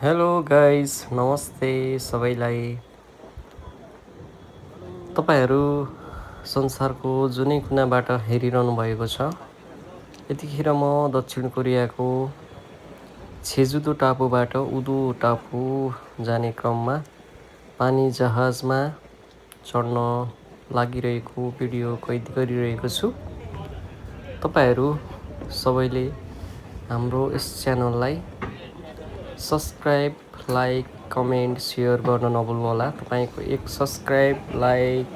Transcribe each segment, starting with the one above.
Hello guys, नमस्ते सबैलाई। तपाईँहरू संसारको जुनै कुनाबाट हेरिरहनु भएको छ। यतिखेर म दक्षिण कोरियाको छेजुदो टापुबाट उदो टापु जाने क्रममा पानी जहाजमा चढ्न लागिरहेको भिडियो कैद गरिरहेको छु। तपाईँहरू सबैले हाम्रो यस च्यानललाई सब्सक्राइब, लाइक, कमेन्ट, सेयर गर्न नभुल्नुहोला। तपाईँको एक सब्सक्राइब, लाइक,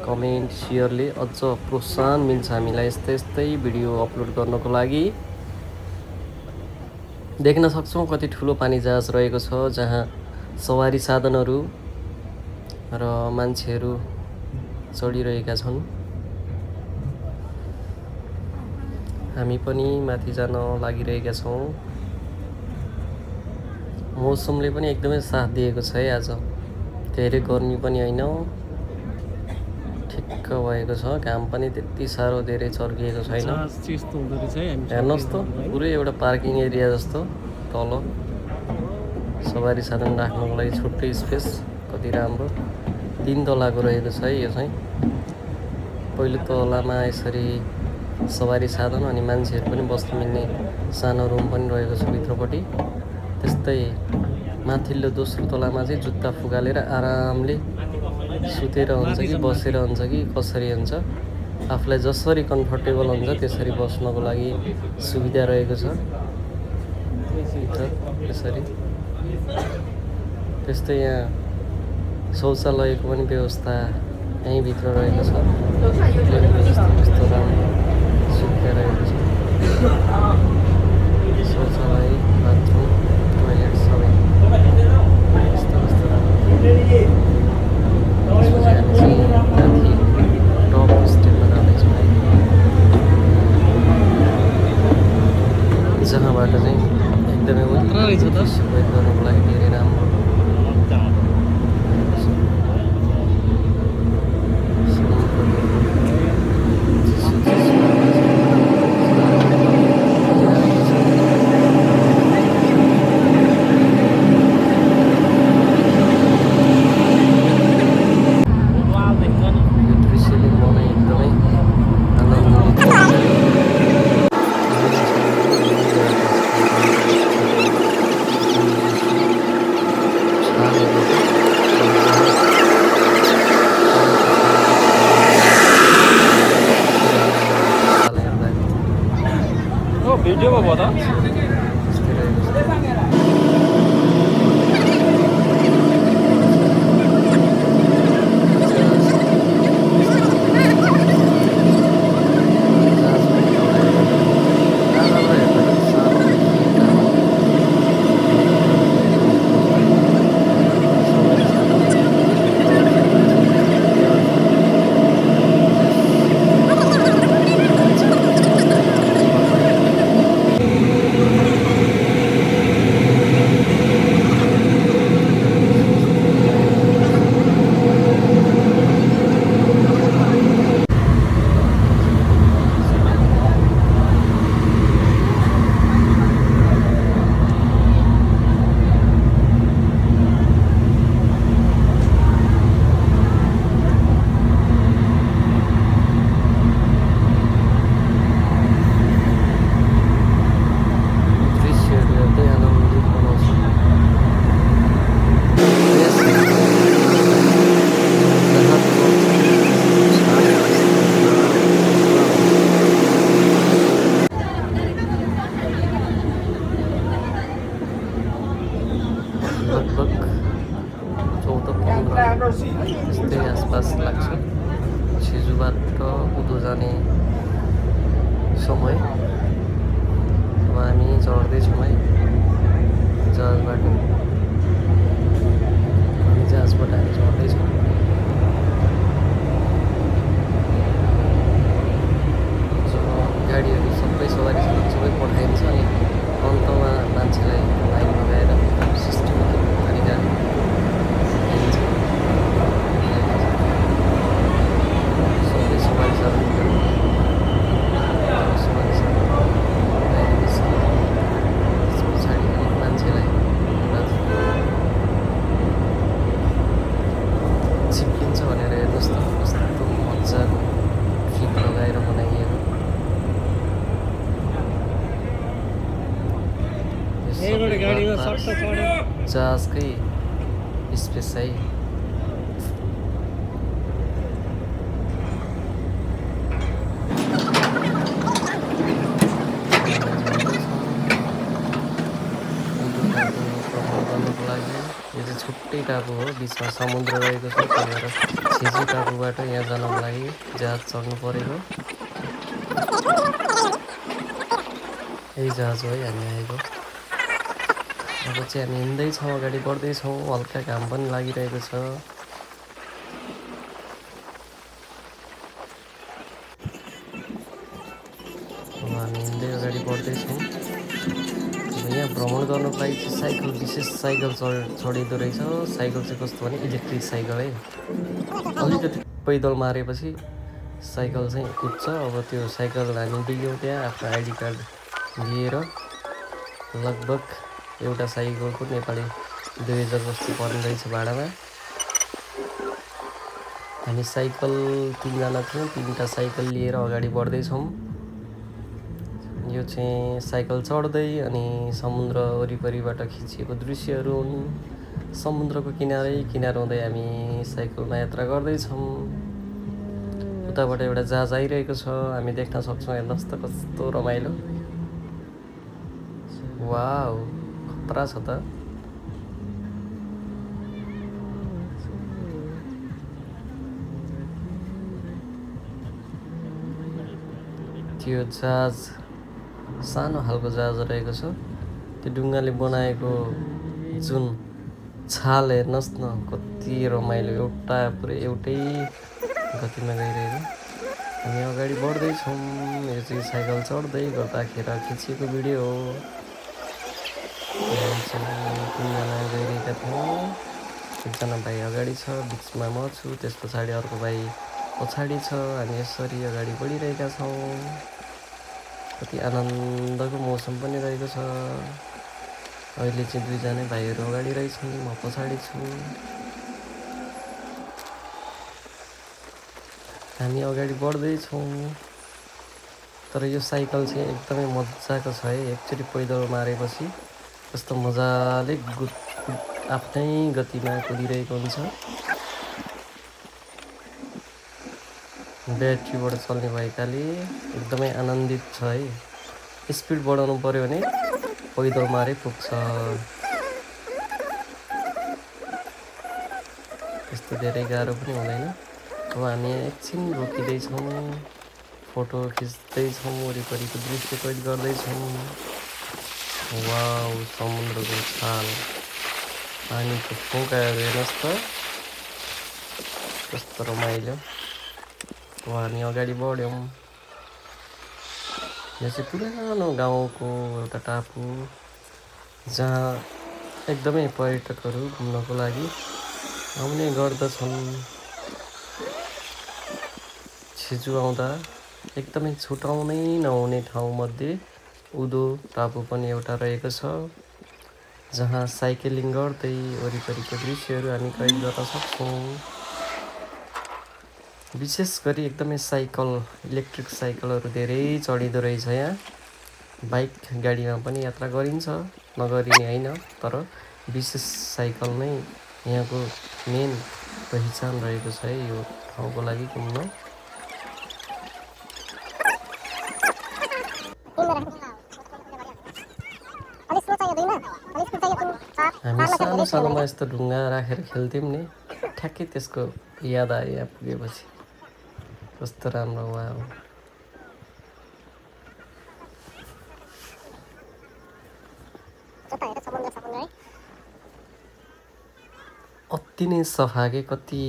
कमेन्ट, सेयरले अझ प्रोत्साहन मिल्छ हामीलाई यस्तै यस्तै भिडियो अपलोड गर्नको लागि। देख्न सक्छौँ कति ठुलो पानी जहाज रहेको छ, जहाँ सवारी साधनहरू र मान्छेहरू चढिरहेका छन्। हामी पनि माथि जान लागिरहेका छौँ। मौसमले पनि एकदमै साथ दिएको छ है आज। धेरै गर्मी पनि होइन, ठिक्क भएको छ। घाम पनि त्यति साह्रो धेरै चर्किएको छैन। हेर्नुहोस् त, पुरै एउटा पार्किङ एरिया जस्तो तल सवारी साधन राख्नको लागि छुट्टै स्पेस। कति राम्रो 3 तलाको रहेको छ है यो चाहिँ। पहिलो तलामा यसरी सवारी साधन अनि मान्छेहरू पनि बस्न मिल्ने सानो रुम पनि रहेको छ भित्रपट्टि। त्यस्तै माथिल्लो दोस्रो तलामा चाहिँ जुत्ता फुकालेर आरामले सुतेर हुन्छ कि बसेर हुन्छ कि कसरी हुन्छ, आफूलाई जसरी कम्फर्टेबल हुन्छ त्यसरी बस्नको लागि सुविधा रहेको छ भित्र यसरी। त्यस्तै यहाँ शौचालयको पनि व्यवस्था यहीँ भित्र रहेको छ। यस्तो राम्रो सुविधा रहेको छ। शौचालय, बाथरुम, टोइलेट सबै यस्तो राम्रो। त्यसपछि हामी चाहिँ माथि टप स्टेपमा जाँदैछौँ है, जहाँबाट चाहिँ एकदमै सुविधा गर्नुको लागि धेरै राम्रो भिडियोमा भयो त। यस्तै आसपास लाग्छ। छेजुबाट उदो जाने समय। अब हामी चढ्दैछौँ है जहाजबाट। जहाजबाट हामी चढ्दैछौँ। गाडीहरू सबै सवारी सबै पठाइन्छ अनि अन्तमा मान्छेलाई लाइनमा गएर सिस्टमेटिक तरिका सबै सवारी साधन जहाजकै स्पेस है। यो चाहिँ छुट्टै टापु हो, बिचमा समुद्र रहेको छ, त्यही भएर छिजु टापुबाट यहाँ जानको लागि जहाज चढ्नु परेको। यही जहाज हो है हामी आएको। अब चाहिँ हामी हिँड्दैछौँ, अगाडि बढ्दैछौँ, हल्का घाम पनि लागिरहेको छ। अब हामी हिँड्दै अगाडि बढ्दैछौँ। यहाँ भ्रमण गर्नुको लागि चाहिँ साइकल, विशेष साइकल चढिँदो रहेछ। साइकल चाहिँ कस्तो भने इलेक्ट्रिक साइकल है, अलिकति पैदल मारेपछि साइकल चाहिँ कुद्छ। अब त्यो साइकल हामी डिग्यौँ त्यहाँ आफ्नो आइडी कार्ड लिएर। लगभग एउटा साइकलको नेपाली 2000 जस्तो पर्ने रहेछ भाडामा। हामी साइकल 3 जना थियौँ, 3टा साइकल लिएर अगाडि बढ्दैछौँ। यो चाहिँ साइकल चढ्दै अनि समुद्र वरिपरिबाट खिचिएको दृश्यहरू हुन्। समुद्रको किनारा हुँदै हामी साइकलमा यात्रा गर्दैछौँ। उताबाट एउटा जहाज आइरहेको छ, हामी देख्न सक्छौँ। हेर्नुहोस् त कस्तो रमाइलो, वाउ खतरा छ त। त्यो जहाज सानो खालको जहाज रहेको छ। त्यो ढुङ्गाले बनाएको जुन छाल हेर्नुहोस् न, कति रमाइलो, एउटै गतिमा गइरहेको। हामी अगाडि बढ्दैछौँ। यो चाहिँ साइकल चढ्दै गर्दाखेरि खिचिएको भिडियो हो। 3 जना गइरहेका थियौँ। एकजना भाइ अगाडि छ, बिचमा म छु, त्यस पछाडि अर्को भाइ पछाडि छ। हामी यसरी अगाडि बढिरहेका छौँ। कति आनन्दको मौसम पनि रहेको छ। अहिले चाहिँ 2 जना भाइहरू अगाडि रहेछन्, म पछाडि छु। हामी अगाडि बढ्दैछौँ। तर यो साइकल चाहिँ एकदमै मजाको छ है। एकचोटि पैदल मारेपछि कस्तो मजाले आफ्नै गतिमा कुदिरहेको हुन्छ। ब्याट्रीबाट चल्ने भएकाले एकदमै आनन्दित छ है। स्पिड बढाउनु पऱ्यो भने पैदल मारे पुग्छ। त्यस्तो धेरै गाह्रो पनि हुँदैन। अब हामी एकछिन रोकिँदैछौँ, फोटो खिच्दैछौँ, वरिपरिको दृश्य कैद गर्दैछौँ। वाउ समुद्रको छाल, पानीको फोकाहरू हेर्नुहोस् त कस्तो रमाइलो। अब हामी अगाडि बढ्यौँ। यो चाहिँ पुरानो गाउँको एउटा टापु जहाँ एकदमै पर्यटकहरू घुम्नको लागि आउने गर्दछन्। छिजु आउँदा एकदमै छुटाउनै नहुने ठाउँमध्ये उदो टापु पनि एउटा रहेको छ, जहाँ साइक्लिङ गर्दै वरिपरिको दृश्यहरू हामी कैद गर्न सक्छौँ। विशेष गरी एकदमै साइकल, इलेक्ट्रिक साइकलहरू धेरै चढिँदो रहेछ यहाँ। बाइक गाडीमा पनि यात्रा गरिन्छ, नगरिने होइन, तर विशेष साइकल नै यहाँको मेन पहिचान रहेको छ है यो ठाउँको लागि घुम्न। हामी सानोमा यस्तो ढुङ्गा राखेर खेल्थ्यौँ नि, ठ्याक्कै त्यसको याद आयो यहाँ पुगेपछि। कस्तो राम्रो वाउ। अति नै सफा के, कति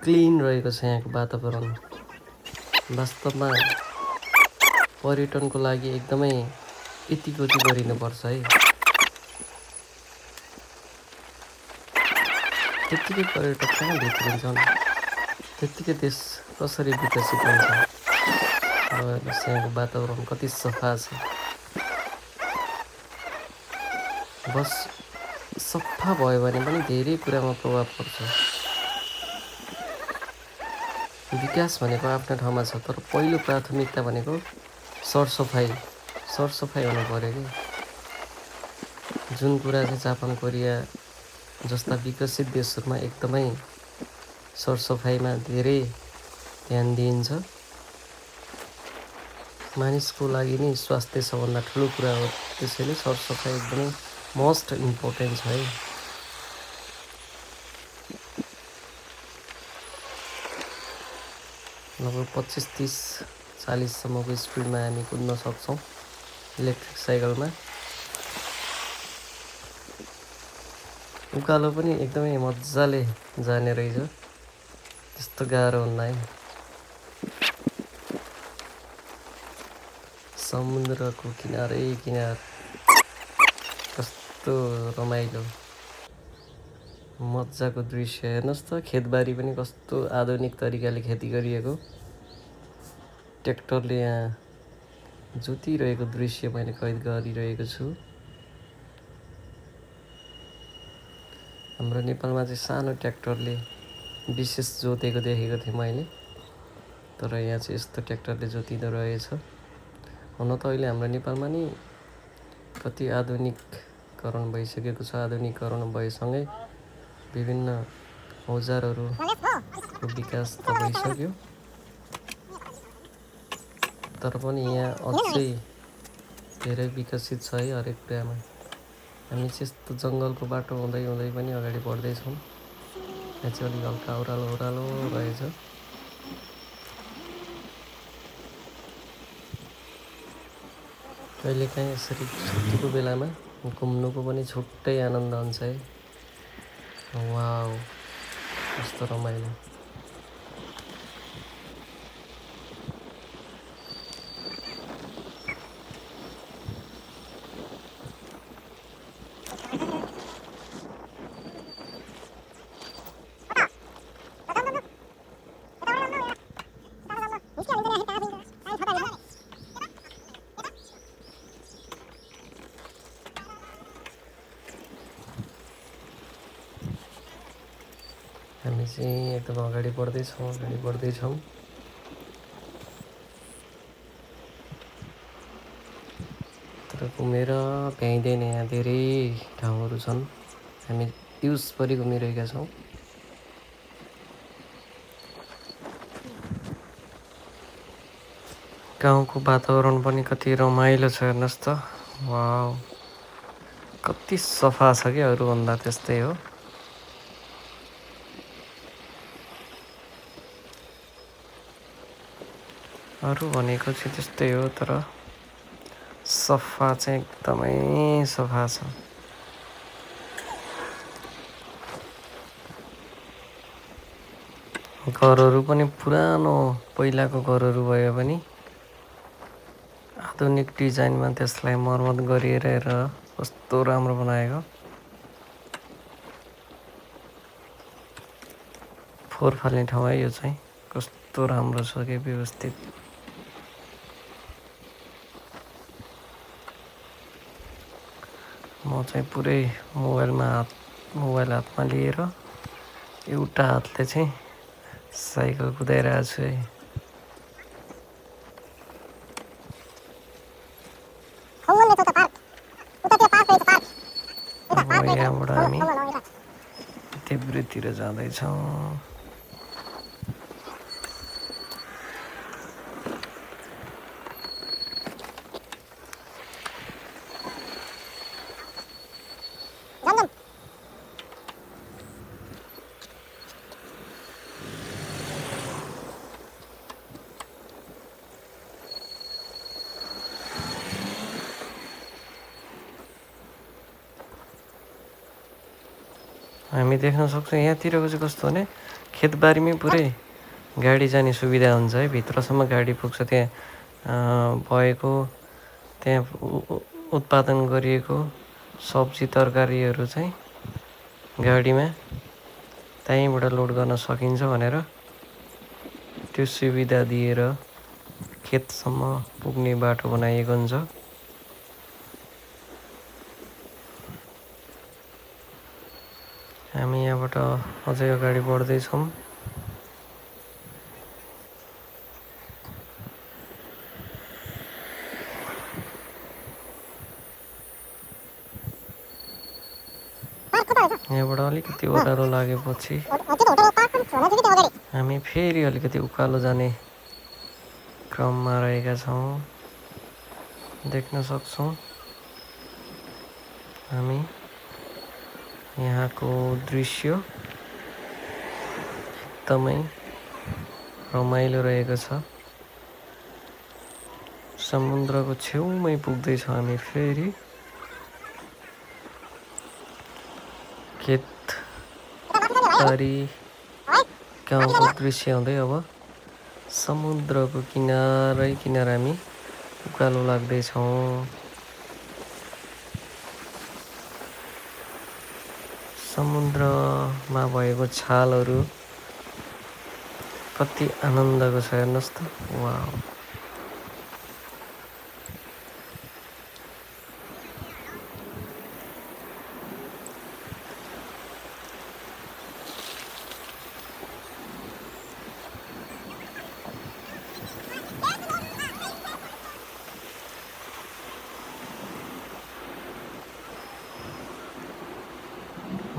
क्लिन रहेको छ यहाँको वातावरण। वास्तवमा पर्यटनको लागि एकदमै यतिगति गरिनुपर्छ है। त्यत्तिकै पर्यटक कहाँ भित्रिन्छन्, त्यत्तिकै देश कसरी विकसित हुन्छ। यहाँको वातावरण कति सफा छ। बस सफा भयो भने पनि धेरै कुरामा प्रभाव पर्छ। विकास भनेको आफ्नो ठाउँमा छ, तर पहिलो प्राथमिकता भनेको सरसफाइ हुनु पर्यो कि। जुन कुरा चाहिँ जापान कोरिया जस्ता विकसित देशहरूमा एकदमै सरसफाइमा धेरै ध्यान दिइन्छ। मानिसको लागि नै स्वास्थ्य सबभन्दा ठुलो कुरा हो, त्यसैले सरसफाइ एकदमै मोस्ट इम्पोर्टेन्ट छ है। लगभग 25-30-40सम्मको स्पिडमा हामी कुद्न सक्छौँ इलेक्ट्रिक साइकलमा। उकालो पनि एकदमै मजाले जाने रहेछ, त्यस्तो गाह्रो हुन्न है। समुद्रको किनारै किनार कस्तो रमाइलो मजाको दृश्य हेर्नुहोस् त। खेतबारी पनि कस्तो आधुनिक तरिकाले खेती गरिएको, ट्र्याक्टरले यहाँ जोतिरहेको दृश्य मैले कैद गरिरहेको छु। हाम्रो नेपालमा चाहिँ सानो ट्र्याक्टरले विशेष जोतेको देखेको थिएँ मैले, तर यहाँ चाहिँ यस्तो ट्र्याक्टरले जोतिँदो रहेछ। हुन त अहिले हाम्रो नेपालमा नि कति आधुनिकीकरण भइसकेको छ। आधुनिकीकरण भएसँगै विभिन्न औजारहरूको विकास त भइसक्यो, तर पनि यहाँ अझै धेरै विकसित छ है हरेक कुरामा। हामी चाहिँ यस्तो जङ्गलको बाटो हुँदै हुँदै पनि अगाडि बढ्दैछौँ। यहाँ चाहिँ अलिक हल्का ओह्रालो ओह्रालो रहेछ। कहिलेकाहीँ यसरी छुट्टीको बेलामा घुम्नुको पनि छुट्टै आनन्द हुन्छ है। वाउ, कस्तो रमाइलो। हामी चाहिँ एकदम अगाडि बढ्दैछौँ। तर घुमेर भ्याइँदैन, यहाँ धेरै ठाउँहरू छन्। हामी दिउँसभरि घुमिरहेका छौँ। गाउँको वातावरण पनि कति रमाइलो छ हेर्नुहोस् त। वाउ, कति सफा छ क्या, अरूभन्दा त्यस्तै हो। अरू भनेको चाहिँ त्यस्तै हो, तर सफा चाहिँ एकदमै सफा छ। घरहरू पनि पुरानो पहिलाको घरहरू भए पनि आधुनिक डिजाइनमा त्यसलाई मर्मत गरिएर हेर कस्तो राम्रो बनाएको। फोहोर फाल्ने ठाउँ है यो चाहिँ, कस्तो राम्रो छ कि व्यवस्थित। म चाहिँ पुरै मोबाइल हातमा लिएर एउटा हातले चाहिँ साइकल कुदाइरहेको छु है। अब यहाँबाट हामी देब्रेतिर जाँदैछौँ। हामी देख्न सक्छौँ यहाँतिरको चाहिँ कस्तो भने खेतबारीमै पुरै गाडी जाने सुविधा हुन्छ है। भित्रसम्म गाडी पुग्छ। त्यहाँ भएको त्यहाँ उत्पादन गरिएको सब्जी तरकारीहरू चाहिँ गाडीमा त्यहीँबाट लोड गर्न सकिन्छ भनेर त्यो सुविधा दिएर खेतसम्म पुग्ने बाटो बनाइएको हुन्छ। हामी यहाँबाट अझै अगाडि बढ्दैछौँ। यहाँबाट अलिकति ओह्रालो लागेपछि हामी फेरि अलिकति उकालो जाने क्रममा रहेका छौँ। देख्न सक्छौँ हामी यहाँको दृश्य एकदमै रमाइलो रहेको छ। समुद्रको छेउमै पुग्दैछौँ हामी फेरि। खेतबारी गाउँको दृश्य हुँदै अब समुद्रको किनारै किनार हामी उकालो लाग्दैछौँ। समुद्रमा भएको छालहरू कति आनन्दको छ हेर्नुहोस् त। वाउ,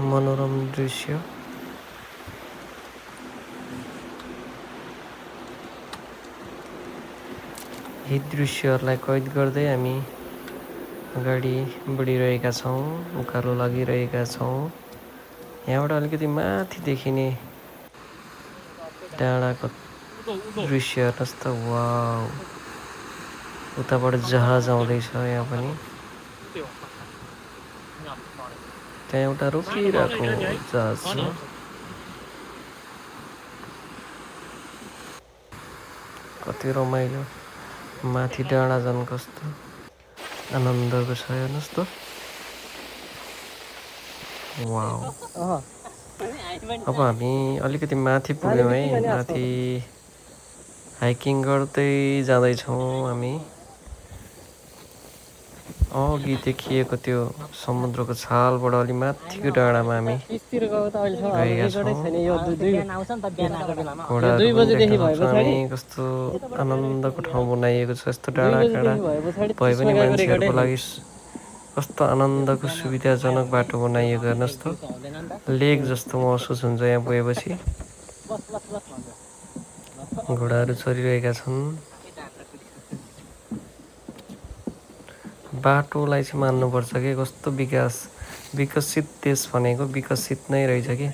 मनोरम दृश्य। यी दृश्यहरूलाई कैद गर्दै हामी अगाडि बढिरहेका छौँ, उकालो लागिरहेका छौँ। यहाँबाट अलिकति माथि देखिने डाँडाको दृश्य हेर्नुहोस् त। वाउ, उताबाट जहाज आउँदैछ। यहाँ पनि त्यहाँ एउटा रोकिरहेको जहाज छ। कति रमाइलो। माथि डाँडा झन् कस्तो आनन्दको छ हेर्नुहोस् त। वाउ, अब हामी अलिकति माथि पुग्यौँ है। माथि हाइकिङ गर्दै जाँदैछौँ हामी। अघि देखिएको त्यो समुद्रको छालबाट अलि माथिको डाँडामा हामी गएका छौँ। हामी कस्तो आनन्दको ठाउँ बनाइएको छ। यस्तो डाँडा काँडा भए पनि मान्छेहरूको लागि कस्तो आनन्दको सुविधाजनक बाटो बनाइएको हेर्नुहोस् त। लेक जस्तो महसुस हुन्छ यहाँ पुगेपछि। घोडाहरू चरिरहेका छन्। बाटोलाई चाहिँ मान्नुपर्छ कि कस्तो विकसित देश भनेको विकसित नै रहेछ कि।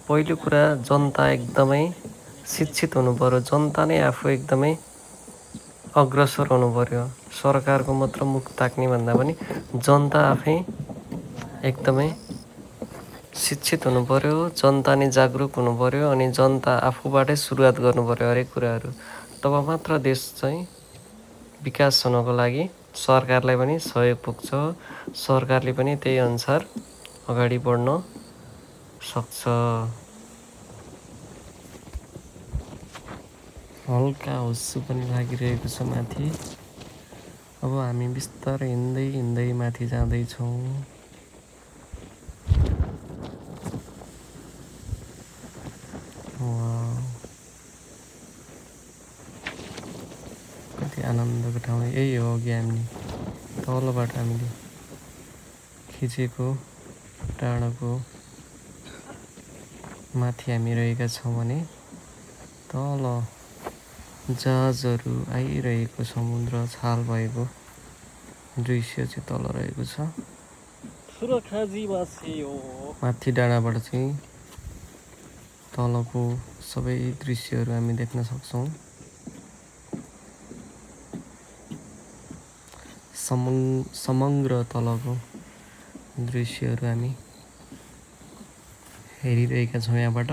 पहिलो कुरा जनता एकदमै शिक्षित हुनु पर्यो। जनता नै आफू एकदमै अग्रसर हुनु पर्यो। सरकारको मात्र मुख ताक्ने भन्दा पनि जनता आफै एकदमै शिक्षित हुनु पर्यो। जनता नै जागरुक हुनु पर्यो। अनि जनता आफूबाटै सुरुवात गर्नु पर्यो हरेक कुराहरू। तब मात्र देश चाहिँ विकास हुनको लागि सरकारलाई पनि सहयोग पुग्छ। सरकारले पनि त्यही अनुसार अगाडि बढ्न सक्छ। हल्का हुस्सु पनि लागिरहेको छ माथि। अब हामी बिस्तारै हिँड्दै हिँड्दै माथि जाँदैछौँ। कति आनन्दको ठाउँ। यही हो अघि हामीले तलबाट हामीले खिचेको डाँडाको माथि हामी रहेका छौँ भने तल जहाजहरू आइरहेको समुद्र छाल भएको दृश्य चाहिँ तल रहेको छ। माथि डाँडाबाट चाहिँ तलको सबै दृश्यहरू हामी देख्न सक्छौँ। समग्र तलको दृश्यहरू हामी हेरिरहेका छौँ यहाँबाट।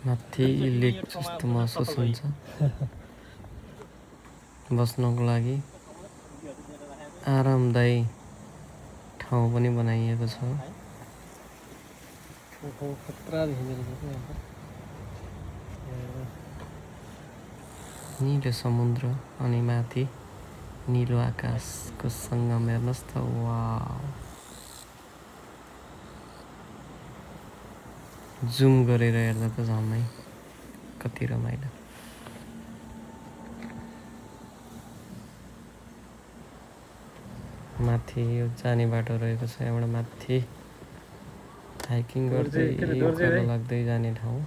माथि लेक जस्तो महसुस हुन्छ। बस्नको लागि आरामदायी ठाउँ पनि बनाइएको छ। निलो समुद्र अनि माथि नीलो आकाशको सङ्गम हेर्नुहोस् त। वाउ, जुम गरेर हेर्दा त झमै कति रमाइलो। माथि यो जाने बाटो रहेको छ, यहाँबाट माथि हाइकिङ गर्दै उकालो लाग्दै जाने ठाउँ।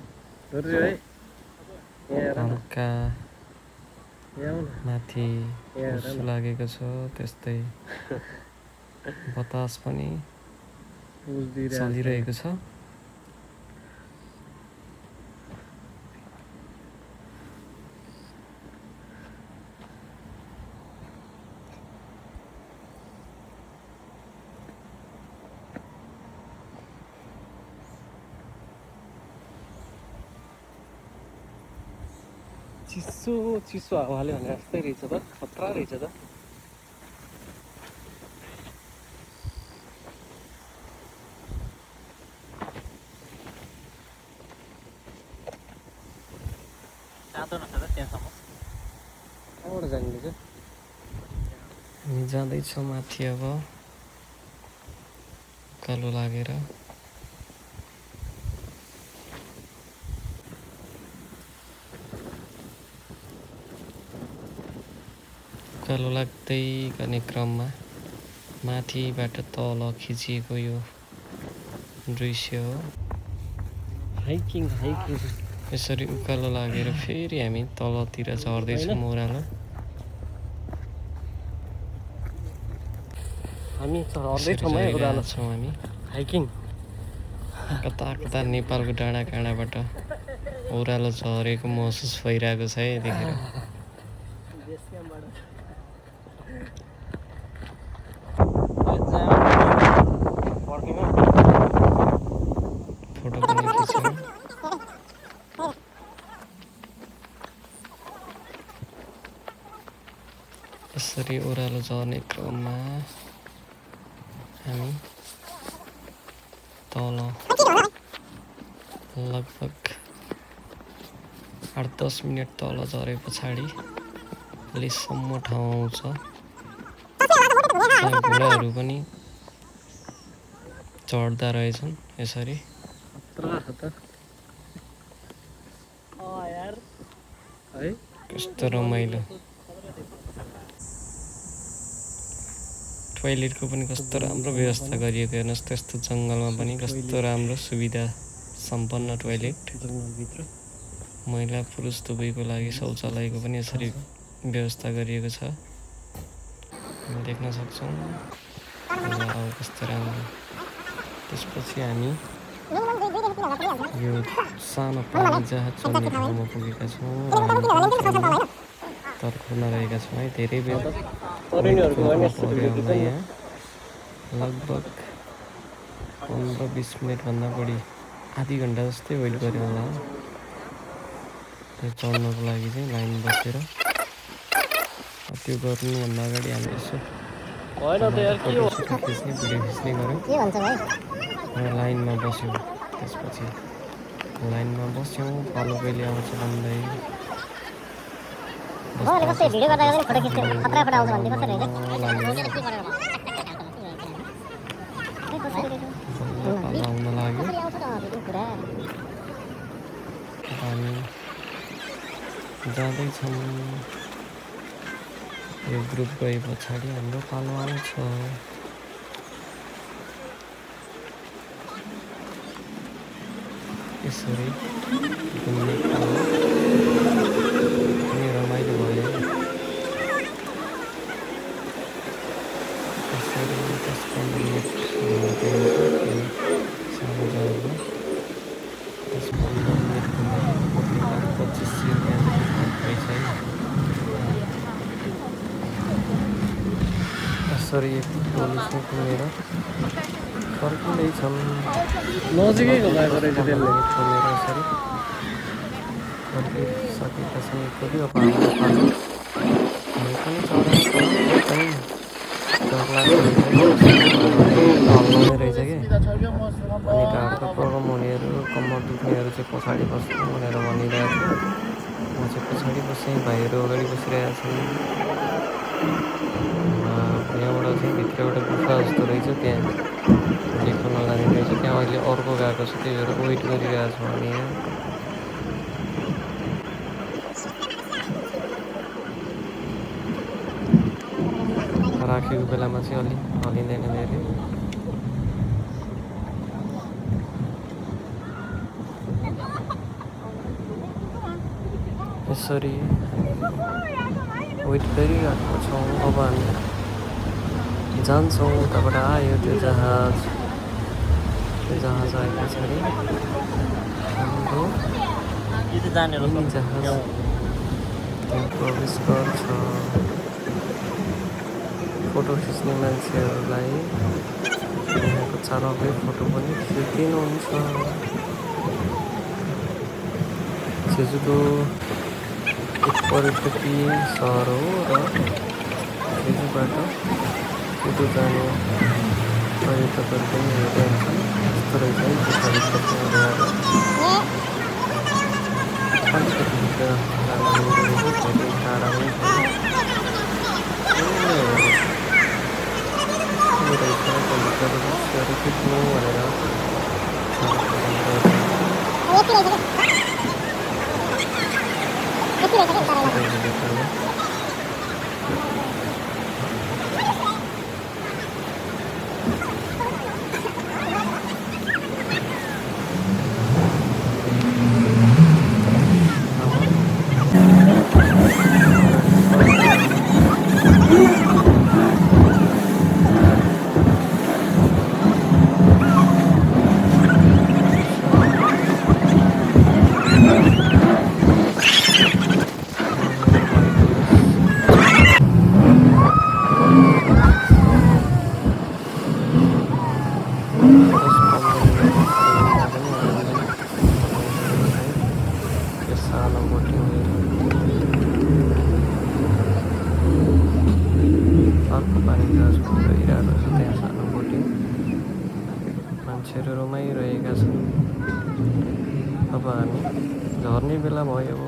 हल्का माथि हुस्सु लागेको छ, त्यस्तै बतास पनि चलिरहेको छ। चिसो चिसो हावाले भने जस्तै रहेछ त, खतरा रहेछ त। कहाँबाट जाने रहेछ? हामी जाँदैछौँ माथि अब उकालो लागेर। उकालो लाग्दै गर्ने क्रममा माथिबाट तल खिचिएको यो दृश्य हो। हाइकिङ हाइकिङ यसरी उकालो लागेर फेरि हामी तलतिर झर्दैछौँ ओह्रालो। हामी झर्दैछौँ है ओह्रालो छौँ हामी हाइकिङ। कता कता नेपालको डाँडा काँडाबाट ओह्रालो झरेको महसुस भइरहेको छ है यतिखेर। फोटो पनि खिच्यौँ। यसरी ओह्रालो झर्ने क्रममा हामी तल लगभग 8-10 मिनट तल झरे पछाडि अलिसम्म ठाउँ आउँछ जहाँ घोडाहरू पनि चढ्दा रहेछन्। यसरी कस्तो रमाइलो। टोयलेटको पनि कस्तो राम्रो व्यवस्था गरिएको हेर्नुहोस्। त्यस्तो जङ्गलमा पनि कस्तो राम्रो सुविधा सम्पन्न टोयलेट। महिला पुरुष दुवैको लागि शौचालयको पनि यसरी व्यवस्था गरिएको छ, हामी देख्न सक्छौँ। कस्तो राम्रो। त्यसपछि हामी यो सानो पानी जहाज चल्ने ठाउँमा पुगेका छौँ। तर्खरमा रहेका छौँ है। धेरै बेर पर्यो यहाँ, लगभग 15-20 मिनटभन्दा बढी, आधी घन्टा जस्तै वेट गऱ्यो होला त्यो चढ्नको लागि चाहिँ लाइन बसेर। त्यो गर्नुभन्दा अगाडि हामी यसो भिडियो खिच्ने गऱ्यौँ र लाइनमा बस्यौँ। त्यसपछि लाइनमा बस्यौँ, पालो कहिले आउँछ भन्दै पालो आउन लाग्यो। हामी जाँदैछौँ। यो ग्रुप गए पछाडि हाम्रो पालो आउँछ। यसरी घुम्ने क्रम पनि रमाइलो भयो। यसरी 10-15 मिनट घुम्न पाइन्छ सानो जहाजमा। 10-15 मिनट घुमेर 2500 रुपियाँदेखि पैसा। यसरी एक टोलीसँग घुमेर फर्किँदैछन्। नजिकैको भएको रहेछ त्यसले घुमेर यसरी फर्किसकेका छन्। एकचोटि अब हामी पनि चढाएको चाहिँ डर लाग्दो हल्लाउने रहेछ कि। अनि ढाडको प्रब्लम हुनेहरू, कम्मर दुख्नेहरू चाहिँ पछाडि बस्नु भनेर भनिरहेको थियो। म चाहिँ पछाडि बसेँ, भाइहरू अगाडि बसिरहेका छन्। एउटा गुफा जस्तो रहेछ त्यहाँ देखाउन लाने रहेछ। त्यहाँ अहिले अर्को गएको छ, त्यही भएर वेट गरिरहेको छौँ हामी यहाँ। राखेको बेलामा चाहिँ अलि हल्लिँदैन धेरै। यसरी वेट गरिरहेको छौँ। अब हामी जान्छौँ। उताबाट आयो त्यो जहाज आए पछाडि हाम्रो मिनी जहाज त्यहाँ प्रवेश गर्छ। फोटो खिच्ने मान्छेहरूलाई यहाँको चालकले फोटो पनि खिचिदिनुहुन्छ। जेजुदो एक पर्यटकीय सहर हो र जेजुबाट कुदो जाने पर्यटकहरू पनि हेर्दै हुन्छन्। यस्तो रहेछ है गुफाभित्र अलिकति भित्र जान मिल्दो रहेछ, धेरै टाढा पनि छैन। रहेछ त्यहाँभित्रको दृश्यहरू खिच्नु भनेर मान्छेहरू रमाइरहेका छन्। अब हामी झर्ने बेला भयो।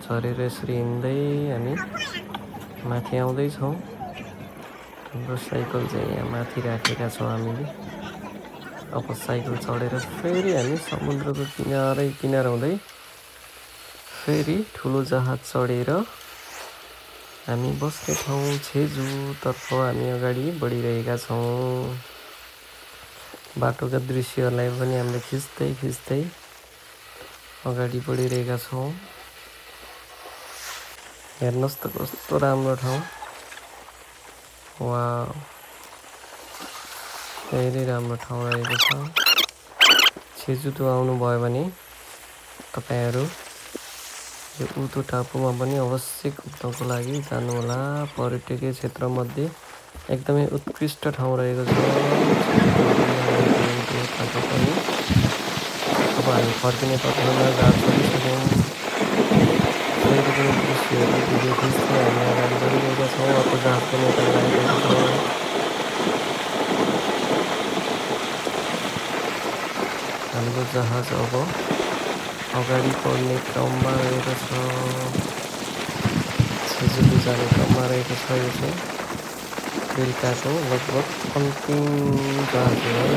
झरेर यसरी हिँड्दै हामी माथि आउँदैछौँ। हाम्रो साइकल चाहिँ यहाँ माथि राखेका छौँ हामीले। अब साइकल चढेर फेरि हामी समुद्रको किनार हुँदै फेरि ठुलो जहाज चढेर हामी बस्ने ठाउँ छेजुतर्फ हामी अगाडि बढिरहेका छौँ। बाटोका दृश्यहरूलाई पनि हामीले खिच्दै अगाडि बढिरहेका छौँ। हेर्नुहोस् त कस्तो राम्रो ठाउँ। वाउ, धेरै राम्रो ठाउँ रहेको छ। छेजुतो आउनुभयो भने तपाईँहरू यो उतो टापुमा पनि अवश्य घुम्नको लागि जानुहोला। पर्यटकीय क्षेत्रमध्ये एकदमै उत्कृष्ट ठाउँ रहेको छ। अब हामी फर्किने पथमा जहाज चढिसक्यौँ। फेरि पनि दृश्यहरू भिडियो खिच्दै हामी अगाडि बढिरहेका छौँ। अर्को जहाज पनि यता लागेको छ। हाम्रो जहाज अब अगाडि बढ्ने क्रममा रहेको छ। छेजुली जाने क्रममा रहेको छ। यो चाहिँ बेलुकाको लगभग अन्तिम जहाज हो है।